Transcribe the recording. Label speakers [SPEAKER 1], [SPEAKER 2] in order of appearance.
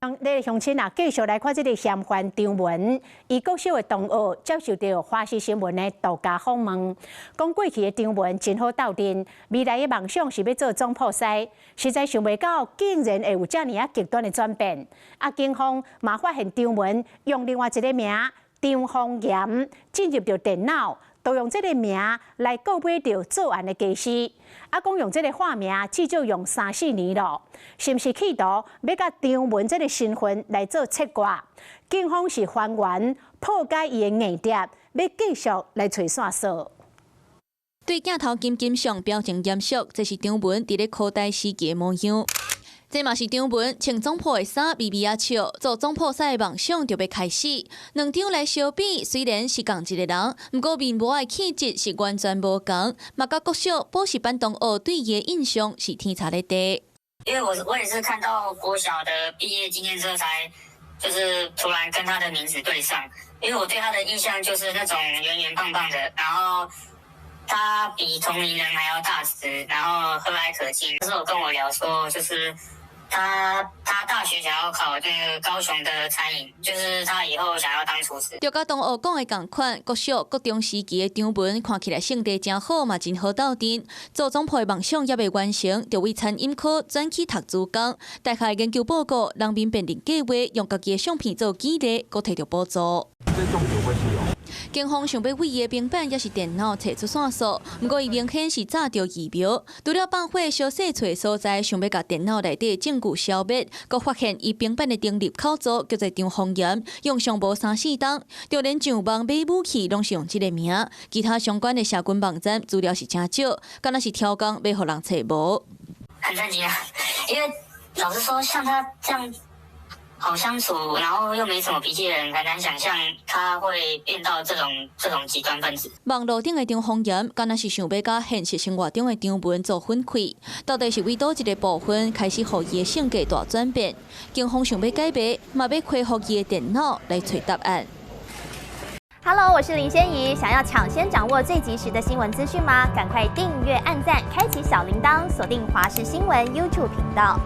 [SPEAKER 1] 咧鄉親啊，繼續來看這个嫌犯張文，伊國小的同學接受著華視新聞的獨家訪問，講過去的張文真好鬥陣，未來的夢想是欲做總鋪師，實在想袂到竟然會有遮爾仔極端的轉變。啊，警方嘛發現張文用另外一个名張宏嚴進入著電腦，都用這个名來購買著作案的家私。啊，講用這个化名至少用三四年咯，是毋是企圖欲共張文這个身份來做切割？警方是還原破解伊的硬碟，欲繼續來揣線索。
[SPEAKER 2] 對鏡頭緊緊相，表情嚴肅，這是張文佇咧考台時期的模樣。這嘛是張文穿總鋪的衫，微微仔笑，做總鋪師的夢想就欲開始。兩張來相比，雖然是仝一个人，毋過面無的氣質是完全無仝。嘛，佮國小補習班同學對伊的印象是天差地別。
[SPEAKER 3] 因為我也是看到國小的畢業紀念冊，才就是突然跟他的名字對上。因為我對他的印象就是那種圓圓胖胖的，然後他比同齡人還要大隻，然後和藹可親。那時候跟我聊說，就是他大學想要考那個高雄的餐飲，就是他以後想要當廚師。
[SPEAKER 2] 就佮同學講的仝款，國小、國中時期的張文看起來性格誠好，嘛真好鬥陣。做總鋪的夢想猶未完成，就為餐飲科轉去讀資工。大學研究報告，人面辨認計劃用家己的相片做舉例，閣提著補助。警方想欲對伊的平板抑是電腦揣出線索，毋過伊明顯是炸著疫苗。除了放火燒細厝的所在，想欲共電腦內底證據消滅，閣發現伊平板的登入口座叫做張宏嚴，用上無三四冬，就連上網買武器攏是用這个名。其他相關的社群網站資料是誠少，敢若是刁工欲予人揣無。
[SPEAKER 3] 很震驚啊！因為老實說，像他這樣好相處，然後又沒什麼脾氣的人，很難想象他會變到這種極端分子。
[SPEAKER 2] 網路頂的張宏嚴，敢若是想欲共現實生活中的張文做分開，到底是為佗一个部分開始予伊的性格大轉變？警方想欲解謎，嘛欲開予伊的電腦來揣答案。
[SPEAKER 4] Hello，我是林仙怡，想要搶先掌握最及時的新聞資訊嗎？趕快訂閱、按讚、開啟小鈴鐺，鎖定華視新聞 YouTube 頻道。